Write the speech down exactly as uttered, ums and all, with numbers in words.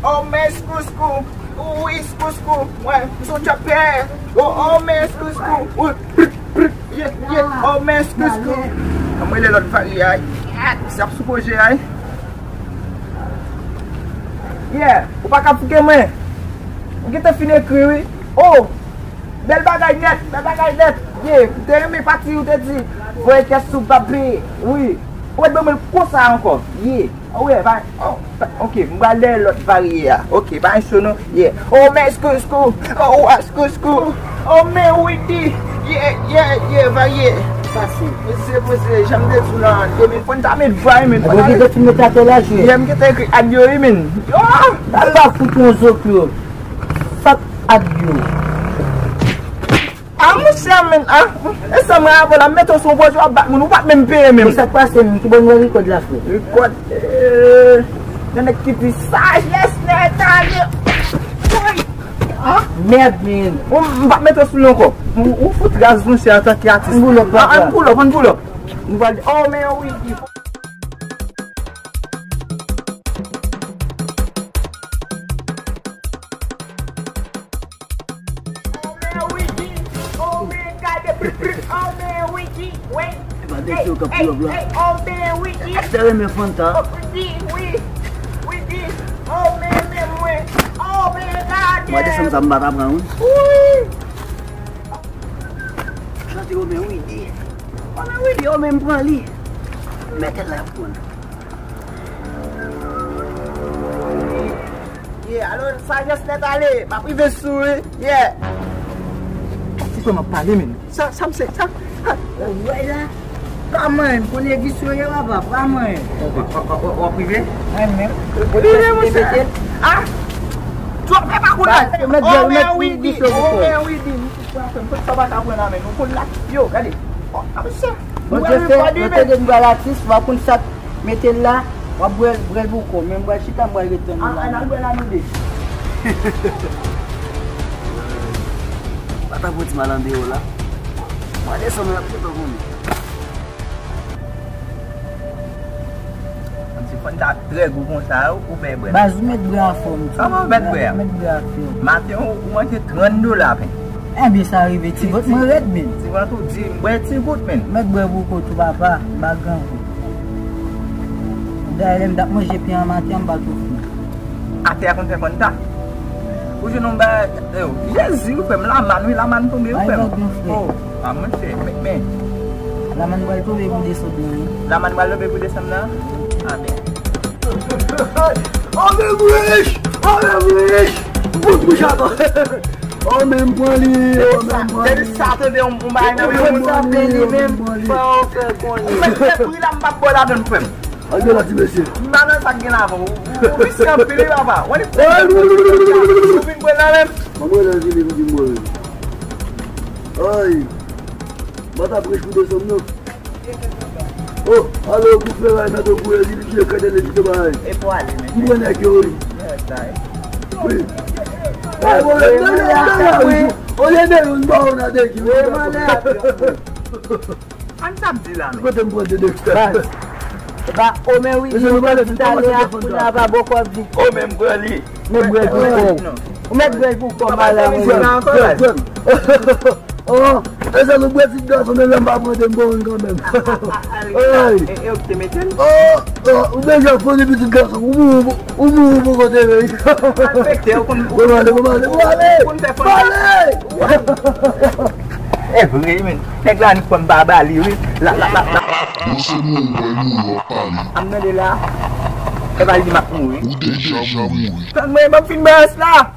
Oh, men skouskou, wi skouskou, mwen, m son chopè. Oh, oh, men skouskou, wi, prik, prik, yeah, yeah, oh, men skouskou. Ann m rele lòt varye a. Se ap sou pwojè a. Yeah, ou pa ka fouke mwen. Ou gentan fin ekri, wi. Oh, bèl bagay nèt, bèl bagay nèt. Yeah, m te renmen pati ou te di, voye kès sou papi, wi. Ou mèt ban mwen l konsa ankò. Yeah. Oh, yeah, ba, oh, ba, ok, m pral dèyè lòt varye a. Ok, pa gen cho non. Yeah. Oh, men skouskou. Oh, wa skouskou. Oh, men Widy. Yeah, yeah, yeah, varye. Pase. Mesye, mesye, jan m te di w la, de mil fò n ta met vwa, men. Mwen gentan fin met atè la, jwe. Yeah, m gentan ekri adyo, wi, men. Oh! Al ba fout yon zoklo. Fuck adyo. Ah, monchè, men, ah, e sa mwen avè w la, m mete w sou yon pwojè, w ap bat moun, ou pa t menm peye menm. E sa k pase menm? Ki bò nou wè rekòd la, frè? Rekòd, eh, gen nèg ki di sajès nèt ale. Woy! Ah, mèd, men. Ou, m pa t mete w sou li ankò. Ou, ou fout raz, monchè, antanke atis. Ann pull up, papa. Ah, ann pull up, ann pull up. Nou pral, oh, men wi. Oh, men Widy, oh, men gade, oh, men Widy, wi. Gade, hey, hey, oh, men Widy. Èske w renmen Fanta? Oh, Widy, wi, Widy, oh, men, men mwen, oh, men gade. Mwen desann sa m pa ta pran, wi. Wi. Gade, oh, men Widy. Oh, men Widy, oh, men m pran li. Mete l la pou mwen. Yeah, alò, sajès nèt ale, m ap rive sou, wi, yeah. Ti frè m ap pale, men. Sa, sa m se, sa, sa. Ou wè la? Pa manyen, m konnen vis yo ye, papa, pa manyen. W ap rive? Mwen menm. Rive, monchè. Ah! Twòp, e pa konnen. Ou men Widy, ou men Widy. Ou konn sa pa ka pran la men nou konn la. Yo, gade. Oh, a mesye. Bon, Jefè, mwen tande nou pral atis, w ap konn sa k mete l la, w ap bwè l, bwè l pou kò, men m pral chita, m pral ret tann nou la. Ann al bwè l la nou de. Pa ta pran ti mal andeyò la. Mwen desann, w ap gentan konnen. Ti Fanta trè gou konsa, ou fè bwè. Baz, ou mèt bwè a fò m tou. Kòman ou mèt bwè a? Mèt bwè a fò. Maten, ou, ou manje trant dola, pen. Enben, sa rive, ti vant mwen rèd, men. Ti vant ou di, m bwè ti gout, men. Mèt bwè pou kò tou, papa, m pa grangou. Dayè, lè m t ap manje pen an maten an, m pa tou fou. Atè a konn fè Fanta. Ou jwenn yon bagay, yo, Jezi, wi, frè m, lamann, wi, lamann tonbe, wi, frè m. Oh, a, monchè, men, men. Lamann pral tonbe pou desann nan, wi. Lamann pral tonbe pou desann nan? Amèn. Oh, men m rich! Oh, men m rich! M fout rich ankò! Oh, men m pran li! Oh, men m pran li! Depi sa tande yon, yon bagay nan men moun. Sa plen li menm, fò w fè konnen. Mwen, se pri la m p ap ba w ladann, frè m. Al gen la, ti mesye. M pa nan sa k gen la avè w. Ou, ou, ou riske anpil, wi, papa. Ou vin pran nan men m. Mwen, mwen, lè vini, m di mwen. Ay. Mwen t ap rich pou desanm, non. Oh, alo, pou fè bay, sa tou pou yo, di, di, kade le, di, bay. E pou ale, men. M pran nèg yo, wi. Wi. Ay, bon, lè, lè, lè, lè, wi. Olye de youn, ba w nan de ki, wi. Ann sa m di la, men. Kote m pran de de frè? Baz. Ba, o men wi, di nou pral di talè a, kounye a pa bòkò di. O men m pran li. Mèt bwè pou kò w. Ou mèt bwè pou kò w, madanm. Oh, e sa nou bwè ti gason, men lè m pa pran de m bon kanmenm. Ay. E, e, ou te mete l? Oh, oh, ou deja fò de pitit gason, ou mouri, ou mouri pou kote men. Malfektè, ou konn, ou konn, ou konn fè fò. Pale! E vre, men. Nèg la ni fò m pa ba li, wi. La, la, la, la. Bon, se mouri, w ap mouri, w ap pale. A m tande la. E pa li di m ap mouri. Ou deja mouri. Tann mwen, ban m fin bas la.